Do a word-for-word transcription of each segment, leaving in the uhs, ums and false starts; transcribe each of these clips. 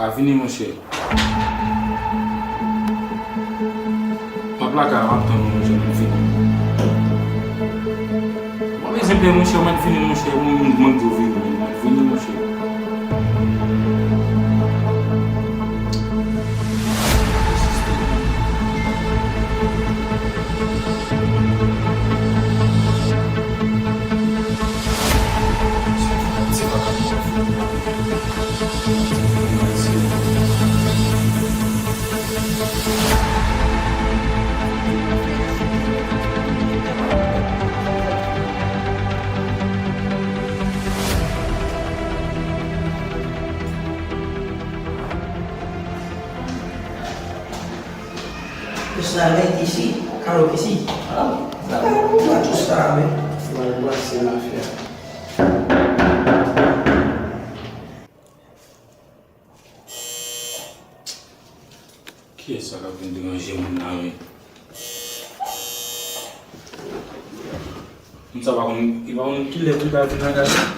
A vini, monchè. M ap lakay la, m ap tann ou, monchè, m ap vini. Mwen bezwen pè, monchè, m ap vini, monchè. Mwen, mwen, mwen di w vini, m ap vini, monchè. Yo sa ret isi, karaoke isi. Ah, sa va, tout sa, men. Mal pase, mafya. Kiyès sa k ap vin deranje moun la, men? Moun sa pa konn, li pa konn kilè pou l ta vin lakay la.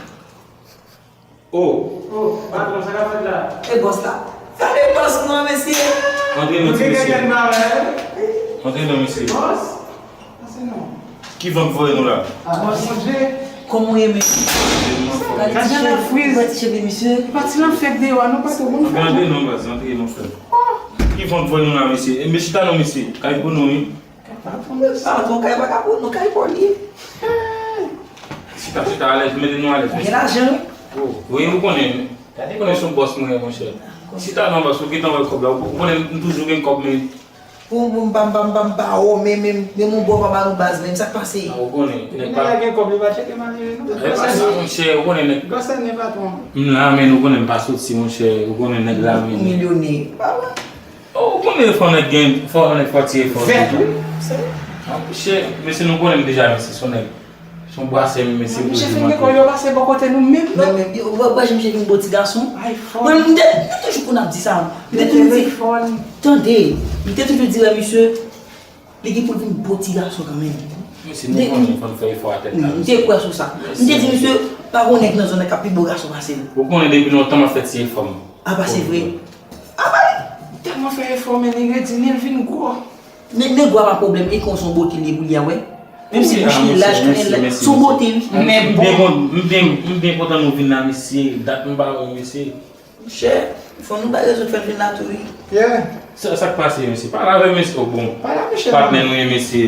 Oh! Oh, patwon, sa k ap fèt la? E bòs la. Gade bòs nou an, mesye! Antre non, ti mesye. Antre non, mesye. Bòs? Pase non. Ki van k voye nou la? Ah, mon Dye. Kòman w ye, men? Gade ti cheve, gade ti cheve, misye. Pa ti lan fèt deyò a, non, pa twò bon. Antre non, baz, antre non, frè. Ki van k voye nou la, mesye? E, men chita non, mesye. Kay pou nou, wi. Patwon, kay pa ka pou nou, kay pa w li ye. Chita, chita alèz, mete nou alèz, mesye. Gen lajan, wi. Oh, wi, ou konnen. Ou konnen se yon bòs mwen ye, monchè. Chita non, baz, ou gentan wè kòb la. Ou konnen m toujou gen kòb, men Pou, pou m pa, m pa, m pa, m pa, oh, men, men, men mon bò pa ba nou baz, men sa k pase? Ah, ou konnen, nèg pa gen kòb, li pa tcheke malere, non. E pa sa, monchè, ou konnen nèg. Gòsèl, men patwon. M la, men ou konnen m pa soti, monchè, ou konnen nèg la, men. Ou milyonè. Pa wè. Oh, ou konnen fò nèg gen, fò nèg fè ti efò. Vèt, wi. Ah, monchè, mesye, nou konnen m deja, mesye, se yon nèg. Se yon bwasè, men se misye fin gen kòb, yo pase bò kote nou menm, non? Men, men, yo, wè, wè, misye vin bo ti gason. Ay, fò. Mwen, m te, m te toujou konn ap di sa. M te toujou di, tande, m te toujou di, wè, misye, li gen pou l vin bo ti gason kanmenm. Mesye, nou konnen fò n fè efò a tèt la, m te kwè sou sa. M te di, misye, pa gon nèg nan zòn nan k ap pi bo gason pase l. Ou konnen depi lontan m ap fè ti efò m. A pa se vre? A pa li tèlman fè efò, men li redi, li vin gwo. Nèg, nèg wa pa pwoblèm, e konsa yon bote li ye pou li a, wè. Menm si bouch li laj, tounen laj, se yon bote, wi. Men bon. M byen, m byen, m byen kontan nou vin la, mesye. Dat m pa wè w, mesye. Monchè, fò nou bay rezon k fè n vin la tou, wi. Yeah. Sa, sa k pase, mesye? Pale avè m, mesye. Oh, bon. Pale a misye. Patnè nou ye, mesye.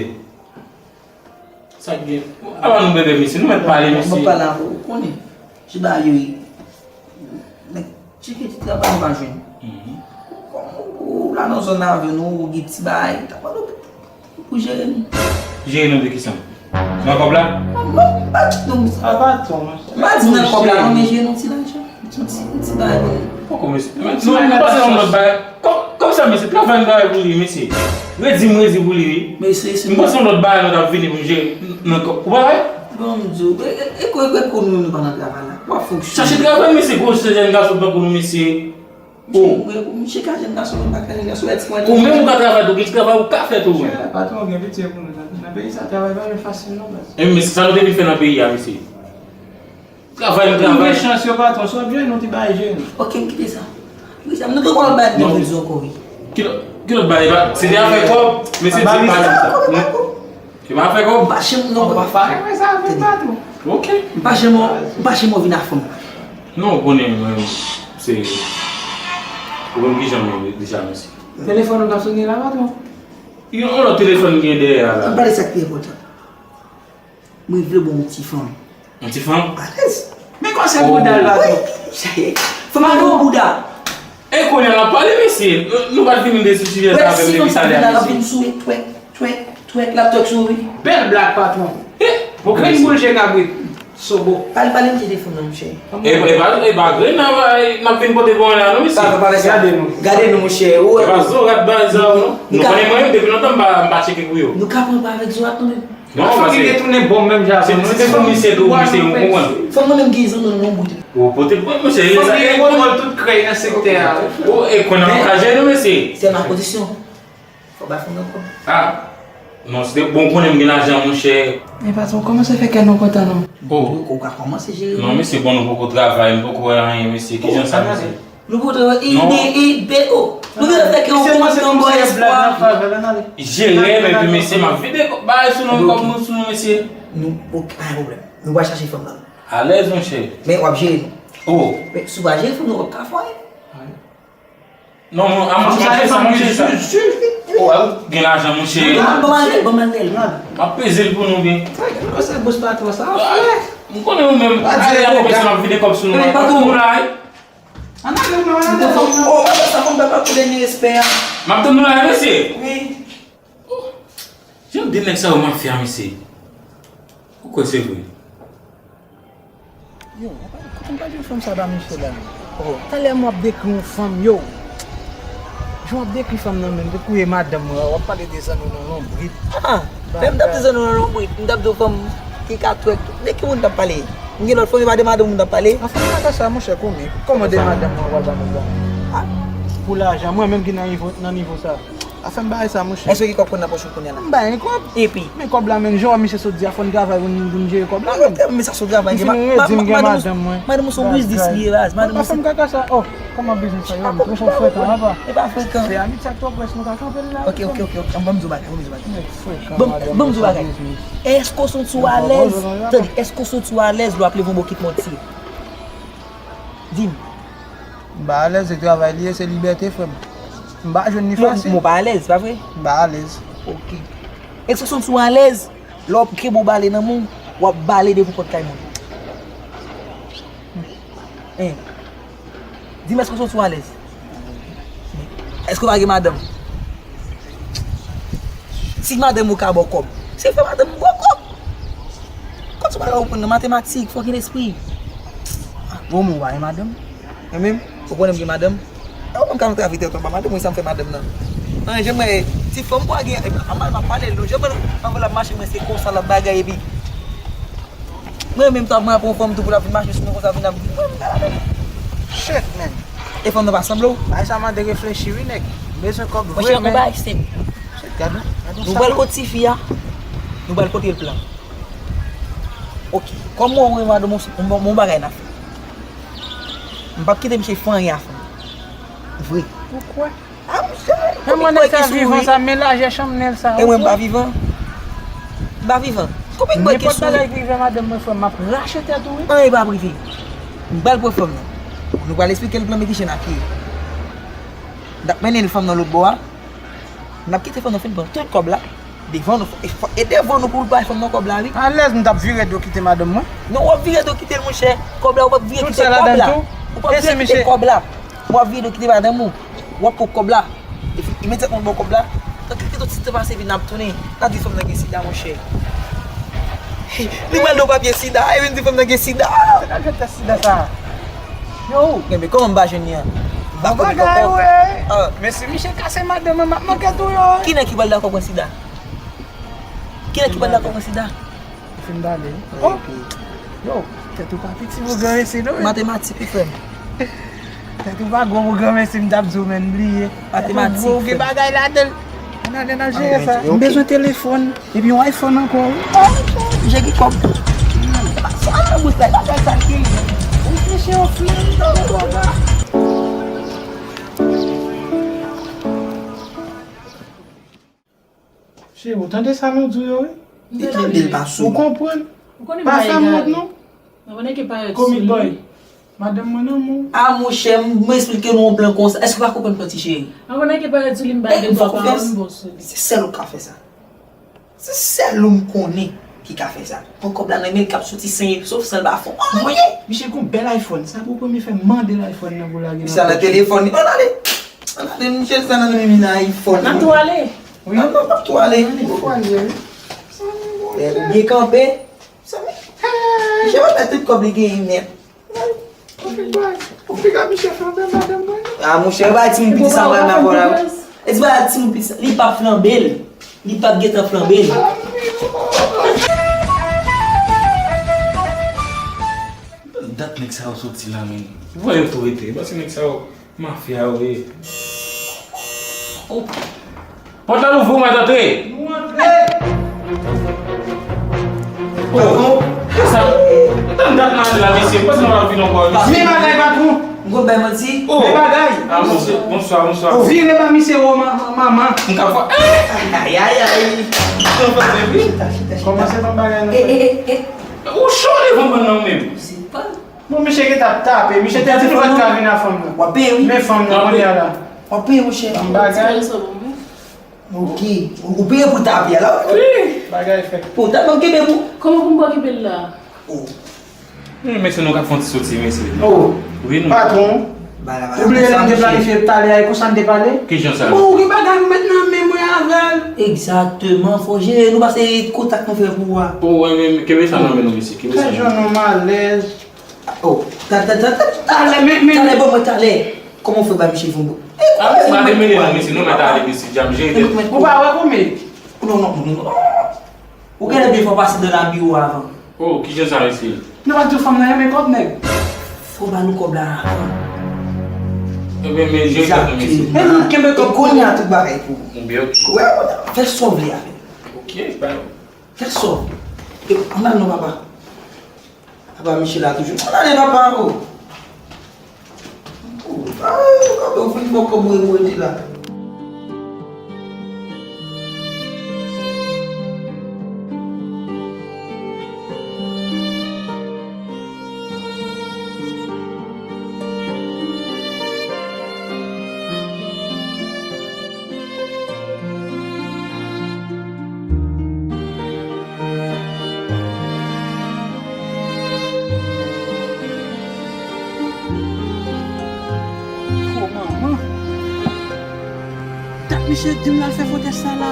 Sa k gen? Apa nou bebe, mesye? Nou mèt pale, mesye. Mwen pale avè w, ou konnen. Ti bagay yo ye. Nèg tcheke ti travay nou pa jwenn. Mhm. Kòm ou, ou la nan zòn nan avè nou, ou gen ti bagay, ta mande w pou, pou jere nou. Jere nou de kisa? Nan kòb la? Non, non, m pa di non, mesye. A pa twò, monchè. M pa di nan kòb la, non, men jere nou ti lajan. Yon ti, yon ti bagay pou nou. Poko, mesye. Non, nou pase nan lòt bagay. Kò-, kòm sa, mesye, travay m travay pou li, mesye. Redi m redi pou li, wi. Mesye, se m panse yon lòt bagay nou t ap vini pou m jere nan kò-, ou pa wè? Bon, m di w, e, e, e, kou, e, kou nou menm nou pa nan travay la. W ap fonksyone. Chache travay, mesye, gwo jèn gason tankou nou, mesye. Oh. Misye, misye ka jèn gason, men pa ka jèn gason, wè ti mwen. Ou menm ou ka travay tou, gen ti travay ou ka fè tou, wi. Patwon, gen pitye pou nou. Nan, nan peyi sa, travay pa vin fasil, non, baz. E, mesye, sa nou te vin fè nan peyi a, mesye? Travay, nou travay. Mechan yo, patwon, sot jwenn nou ti bay jwenn. Ok, m kite sa. Wi, sa, nou poko al bay nan rezo ankò, wi. Ki lòt, ki lòt bagay, se te afè kòb, mesye, di m pa di sa. E pa afè kòb. M pa janm, non, pa fè sa avè m, patwon. Ok. M pa janm, m pa janm vin a fanm. Non, ou konnen, mwen, se, ou konn kijan m ye deja, mesye. Telefòn ou t ap sone la, patwon? Yon lòt telefòn gen dèyè a la. M pale sa k pi enpòtan. Mwen vle bon yon ti fanm. Yon ti fanm? Alèz. Men kòmsi bouda l la tou. Wi, sa ye. Fanm nan bon bouda. E kounye a l ap pale, mesye. Nou, nou pa t vini de sou sijè sa avè m depi talè a, mesye. Ap vin sou twèk, twèk, twèk, l ap twèk sou ou, wi. Bèl blag, patwon. Eh, grenn boul je kabrit. Sobo. Pale, pale m telefòn nan, monchè. E, e pa, e pa grenn nan, n ap vin pote bon la, non, mesye. Pa, pa, pa fè sa. Gade nou. Gade nou, monchè. Ou wè. E pa zorat bagay sa, non. Nou konnen mwen menm, depi lontan, m pa, m pa tcheke pou yo. Nou ka pran pa avèk zorat, nou menm. Non, paske se, se pou misye tou, misye, ou konprann. Fò mwen menm gen zanmi nan yon bout. Ou pote, mwen, monchè, e sa, e konnen tout krèy nan sektè a. Ou, e konnen m ka jere nou, mesye. Se ma kondisyon. Fò ba fanm nan kòb. Ah. Non, se bon, ou konnen m gen lajan, monchè. Men patwon, kòman se fè kè nou kontan, non? Bon. Ou ka kòmanse jere. Non, mesye, bon, nou poko travay, nou poko wè anyen, mesye. Kijan sa, mesye? Nou pote yo I D I B O. Nou genlè fè ke yon kont nan bò espwa. Jere, men epi mesye, m ap vide kòb, bagay sou non, kòb nou sou nou, mesye. Nou, ok, pa gen pwoblèm. Nou pral chache fanm nan. Alèz, monchè. Men w ap jere nou. Oh. Men si w pa jere fanm nan, w ap ka fwaye. Non, non, a monchè, sa, monchè, sa. Oh, ou gen lajan, monchè. Ban m al, ban m al. M ap peze l pou nou, byen. Sa gen, se bòs patwon sa. M konnen ou menm. Ale, ale, mesye, m ap vide kòb sou nou. M ap tann nou la, wi. Ann ale, non, ann ale, non. Oh, sa fanm pa pou dènye respè a. M ap tann nou la, mesye. Wi. Oh, jan de nèg sa yo mafya, mesye. Ou kwè se vre? Yo, kote m pral jwenn fanm sa ba mesye la menm? Oh, talè m w ap dekri yon fanm, yo. Jan w ap dekri fanm nan menm, depi w ye madanm mwen, w ap pale de zanno nan lonbrit. Ah, lè m t ap di zanno nan lonbrit, m t ap di w fanm ki ka twèk. De ki moun m t ap pale? M gen lòt fanm, e pa de madanm m t ap pale. An fanm kaka sa, monchè, kòman? Kòman de madanm mwen w ap pale de zanno? Ah. Pou lajan, mwen menm ki nan nivo, nan nivo sa. Pa fè m bagay sa, monchè. Èske w gen kòb konn nan pòch ou kounye a la? M pa gen kòb. Epi? Men kòb la, men jan misye sot di a, fò n travay pou n, pou n jere kòb la, men. Mwen tèlman sa sou travay, m fin redi, m gen madanm mwen. Madanm ou se yon biznis li ye, baz. Madanm ou se. Pa fè m kaka sa. Oh, kòman biznis sa, yo? Twò frekan, papa. E pa frekan. Se amitye ak twò près nou ka kanpe la. Ok, ok, ok, ok. Ban m di w bagay, ban m di w bagay. Ban m di w bagay. Èske w santi w alèz? Tande, èske w santi w alèz lè w ap leve yon bokit mantye? Di m. M pa alèz, se travay li ye, se libète, frè m. M pa jwenn li fasil. Men w pa alèz, pa vre? M pa alèz. Ok. Èske w santi w alèz lè w ap kenbe yon bale nan men w, w ap bale devan pòt kay moun? Hein? Di m, èske w santi w alèz? Èske w pa gen madanm? Si madanm ou ka ba w kòb, se fè madanm ou ba w kòb. Kòb se bagay ou konn nan matematik, fòk gen lespri. Bon, mwen, w pa gen madanm? Mwen menm, ou konnen m gen madanm? E ou menm ka antre avè tèt ou anba madanm, mwen sa m fè madanm nan. Nan, jan mwen, ti fanm pou a gen, a mal m ap pale l, non, jan mwen, anvan l ap mache, mwen se konsa l ap bagay, epi mwen menm, sa mwen ap pran yon fanm tou pou l ap vin mache sou mwen konsa, vin ap di, mwen, m ka ladan. Shit, man. E fanm nan pa sanble w? Bagay sa mande reflechi, wi, nèg. M bezwen kòb vre, men. Monchè, yon bagay senp. Shit, gade, gade yon sa. Nou pral kot tifi a, nou pral pote l plan. Ok, kòm mwen, mwen, madanm, yon, yon, yon bagay n ap fè. M p ap kite misye fè anyen a fanm. Vre. Poukwa? Ah, monchè, men mwen nèg sa vivan sa, men lajè chanm nèg sa. E mwen, m pa vivan? M pa vivan. Konbyen bòy ki souri? Nenpòt bagay ki rive madanm mwen, frè m, m ap rache tèt ou, wi. Anyen p ap rive. M pral pran fanm nan. Nou pral esplike l plan men kijan n ap ye. N ap mennen l fanm nan lòt bò a. N ap kite fanm nan fin pran tout kòb la. Devan nou, e, e devan nou pou l bay fanm nan kòb la, wi. Alèz, m t ap vire do kite madanm mwen. Non, w ap vire do kite l, monchè. Kòb la, ou p ap vire kite kòb la. Ou p ap vire kite kòb la. W ap vire do kite madanm ou. W ap pran kòb la. Epi, imedyatman w ba w kòb la, nan kèk ti tan pase, epi n ap tounen. N ap di fanm nan gen sida, monchè. Li pral nan papye sida, epi n di fanm nan gen sida. Sa ka fè tès sida sa? Yo, men kòman m pa jwenn li an? M pa konnen ankò. Ah. Men si misye kase madanm mwen, m ap manke tou yo. Ki nèg ki pral dakò pran sida? Ki nèg ki pral dakò pran sida? Ou fin pale. Oh! Yo, tèt ou pa piti pou gran mesye, non. Matematik, wi, frè m. Tèt ou pa gwo pou gran mesye, m t ap di w, men bliye. Matematik, frè m. Tèt ou gwo, gen bagay ladan l. Ann ale, ann al jere sa. M bezwen telefòn. Epi yon iPhone ankò, wi. Ah, jè gen kòb. Sa nan bous la, e pa sa ki. Ou fèche yon flim, non, bòga. Cheri, ou tande sa nou di w yo, wi? Li tande l pa sou. Ou konprann? Pa fè m wont, non. Komik bòy. Madanm mwen nan men w. Ah, monchè, m, m esplike nou yon plan konsa. Èske w pa konprann plan, ti cheri? An konnen ke parèt sou li, m bay de twa pawòl, m bon sou li. Se sèl ou k ka fè sa. Se sèl ou m konnen ki ka fè sa. Pran kòb la nan men l, k ap soti senyen, sof san l pa fè anyen. Misye gen yon bèl iPhone. Sa pou premye fè m mande l iPhone nan pou lage nan pòch. Misye nan telefòn li. Ann ale. Ann ale, misye sa nan men li nan iPhone. N ap tou ale. Wi. N ap, n ap tou ale. Ann ale, fò ale, wi. Ou byen kanpe. Misye pa bay tout kòb li genyen nèt. Ou fin bay, ou fin bay misye flanbe madanm mwen. Ah, monchè, bay timoun piti sa, bay nan vòl la. E di bay timoun piti sa, li p ap flanbe l. Li p ap gentan flanbe l. Dat nèg sa yo soti la, men. Ou wè yo tou rete, paske nèg sa yo mafya yo ye. Oh. Pòt la louvri, ou mèt antre. Nou antre. Oh, kisa? Tann dat nan la, mesye. Pase nan la vin ankò, mesye. Vin bagay, patwon. M konn bay manti. Oh! Men bagay! Ah, bonswa, bonswa, bonswa. Ou vire ba misye wo ma- manman. M ka fò. Ay, ay, ay! Kòmanse ban m bagay nan fè. Ou cho devan bann nan ou menm. Se pa. Bon, misye gentan ap tape. Misye te di nou pa t ka vin a fanm nan. W ap peye, wi. Men fanm nan, kounye a la. W ap peye, monchè. Ban m bagay. Ok. Ou, ou peye pou tape a la, wi. Wi. Bagay fèt. Pou tape, m kenbe pou. Kòman pou m pa kenbe l la? Oh. Wi, mesye, nou ka fè yon ti soti, mesye. Oh. Wi, nou. Patwon. Ou bliye lè n te planifye talè a, e konsa n te pale? Kijan sa? Bon, ou gen bagay ou met nan men mwen avè l. Egzakteman, fò jere nou, pase kontak nou fè pou ou a. Oh, wi, men, men, kenbe sa nan men nou, mesye, kenbe sa nan men nou. Fè jwenn nou malèz. Oh, ta, ta, ta, ta, ta, talè, men, men, talè, ban mwen talè. Kòman w fè ba misye fon? Ah, misye pa demele non, mesye, nou mèt ale, mesye, djam jere tèt. Ou pa wè kòman? Non, non, non, non. Ou genlè de fwa pase nan labi ou avan. Oh, kijan sa, mesye? Nou pa di fanm nan renmen kòb, nèg. Fò ba nou kòb la avan. Ebyen, men jere tèt nou, mesye. Egzakteman. E nou kenbe kòb kounye a, tout bagay pou ou. Ebyen, ok. Wè, fè sa w vle avè l. Ok, pa. Fè sa w vle. E, ann al non, papa. Apa misye la toujou. Ann ale, papa, o. O, a, ou fin fè kòb mwen rete la. O manman. Dat misye di m l al fè fotès sa la.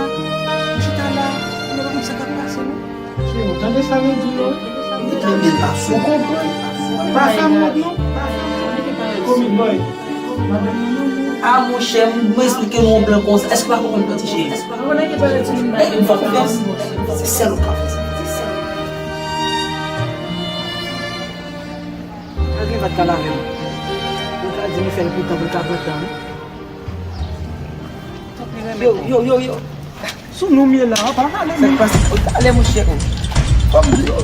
Misye ta la. Mwen pa konn sa k ap pase non. Che, ou tande sa nou di yo? Ou tande l pa sou. Ou konprann? Pa fè m wont non. Pa fè m wont. Komi boy. A monchè, m esplike nou yon plan konsa. Èske w pa konprann piti cheri? Mwen gen pa konfyans. Se sèl ou ka fè sa. Se sèl ou. Al gen vat ka lave m. Mwen ka di nou fè l pou tan, pou l ka pran tan. Yo, yo, yo, yo. Sou nou m ye la, pa pale. Sa k pase? O, talè, monchè, o. Kòm di yo,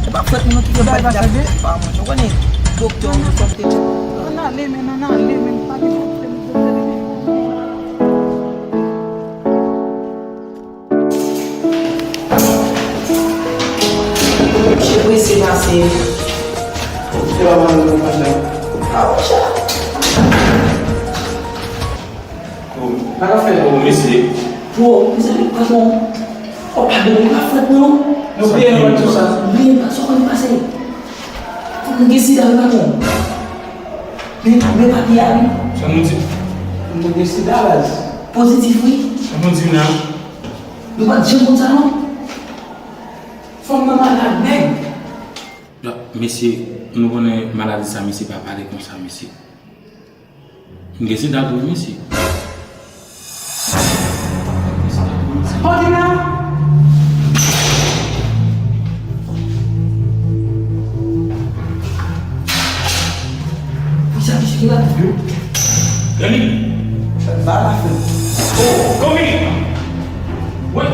se pa frèt nou ki gen bagay la, se pa mwen. Ou konnen, doktè, ou fòk te. Ann ale, men, ann ale, men, pa gen doktè, doktè, doktè. Misye prese pase. Se pa mwen, mwen, mwen, mwen. A, monchè. Sa k ap fèt? O, mesye. Bro, mesye, patwon. O, padon, li pa frèt non. Nou bliye nou tout sa. Bliye pa sa konn pase. Fòk nou gen sida wi, patwon. Men, men papye a wi. Sa nou di? Nou gen sida, baz. Pozitif wi. Sa nou di la? Nou pa t janm konn sa non. Fanm nan malad nèg. Mesye, nou konnen maladi sa, mesye, pa pale konsa, mesye. M gen sida tou wi, mesye. Paulina! Poukisa misye gen la? Dani! Sa va la fè. Oh, Komi! Wi!